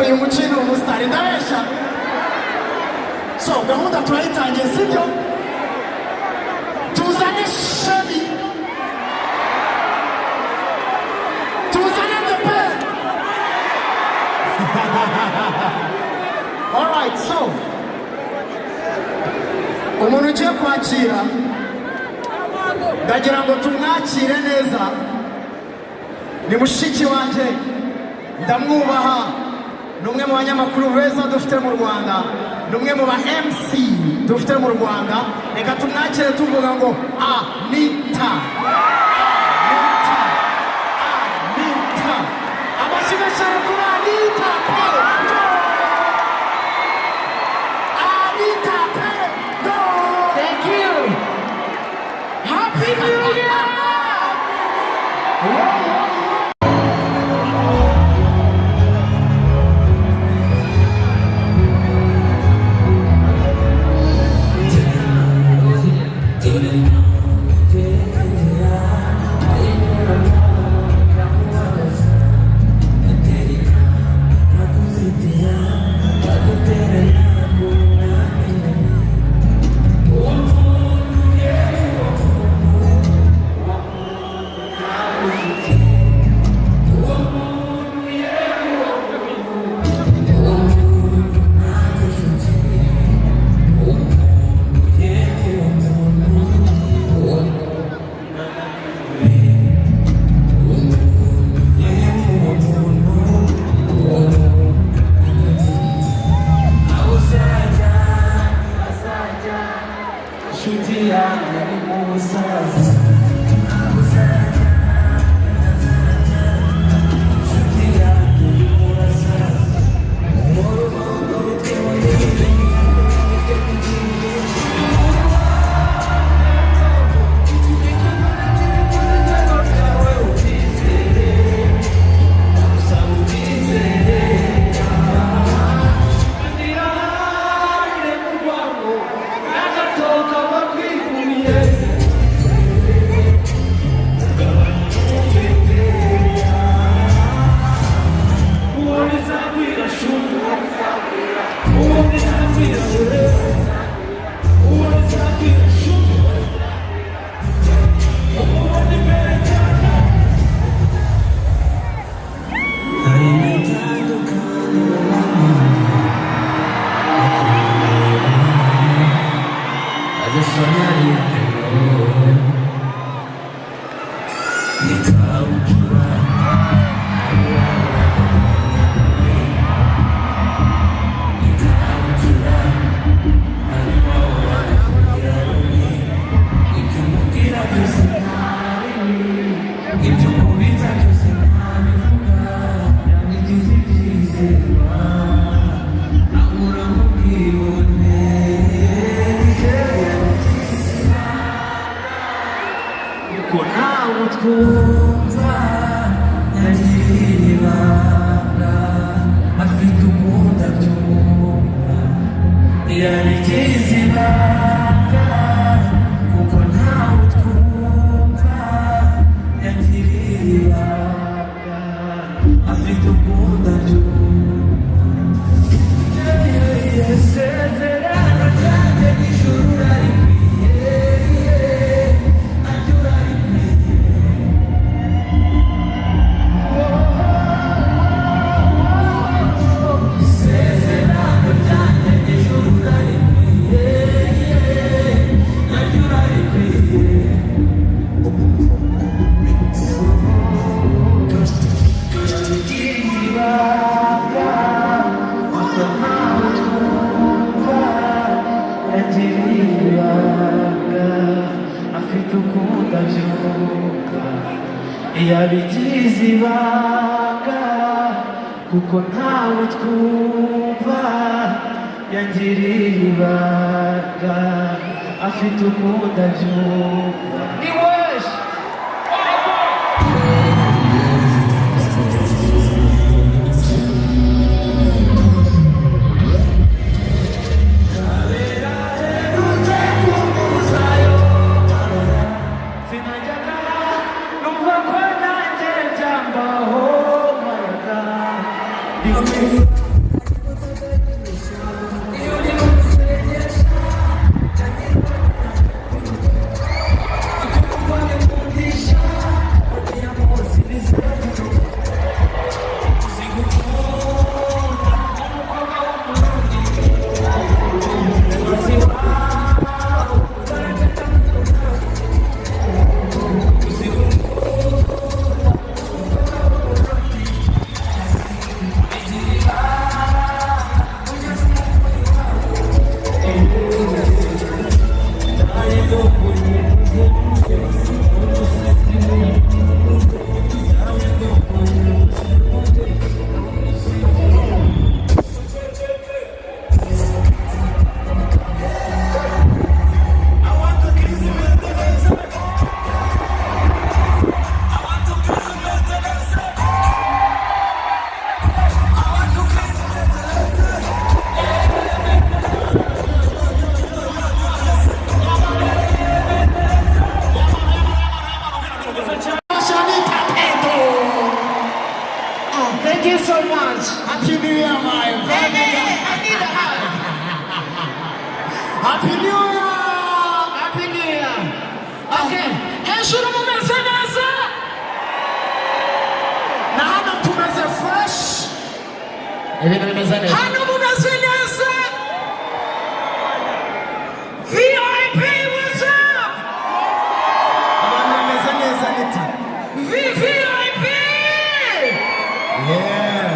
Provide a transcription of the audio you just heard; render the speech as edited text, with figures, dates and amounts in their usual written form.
Uyu mukino umusitari, ndabeshya? So gahunda turayitangiye, sibyo? Tuzane Shemi, tuzane The Ben. Alright, so umuntu ugiye kwakira, ndagira ngo tumwakire neza. Ni mushiki wanjye, ndamwubaha, ni umwe mu banyamakuru beza dufite mu Rwanda, ni umwe mu ba MC dufite mu Rwanda. Reka tumwakire tuvuga ngo Anita, Anita, Anita. Amashyi cyane kuri Anita Pendo, Anita Pendo. Thank you. Happy New Year! Inshuti yanjye ni mu busaza. Inshuti yanjye ni mu basaza. I just wanna know. Nikabutura. Nikabutura. Ibyo umubwira byose ntabibi, ibyo umubitsa byose ntabivuga, ibyiza ibyizerwa abura mu bwibone. Kuko ntawe twumva yagiriye ibanga, afite ubundi abyumva, yabigize ibanga. Kuko ntawe twumva yagiriye ibanga, afite ubundi abyumva. Isezerano ryanjye n'ijuru urarikwiye, naryo urarikwiye. Isezerano ryanjye n'ijuru urarikwiye, naryo urarikwiye. Ibanga, kuko ntawe twumva yagiriye ibanga, afite ukundi abyumva, yabigize ibanga. Kuko ntawe twumva yangiriye ibanga, afite ukundi abyumva. Ni wese. Sinajyaga numva ko nanjye byambaho nkayaga. Happy New Year! Happy New Year! Okay, hejuru mumeze neza? Na hano tumeze fresh, ibintu bimeze neza. Hano mumeze neza? VIP, what's up? Abantu bameze neza nita. VVIP! Yeah.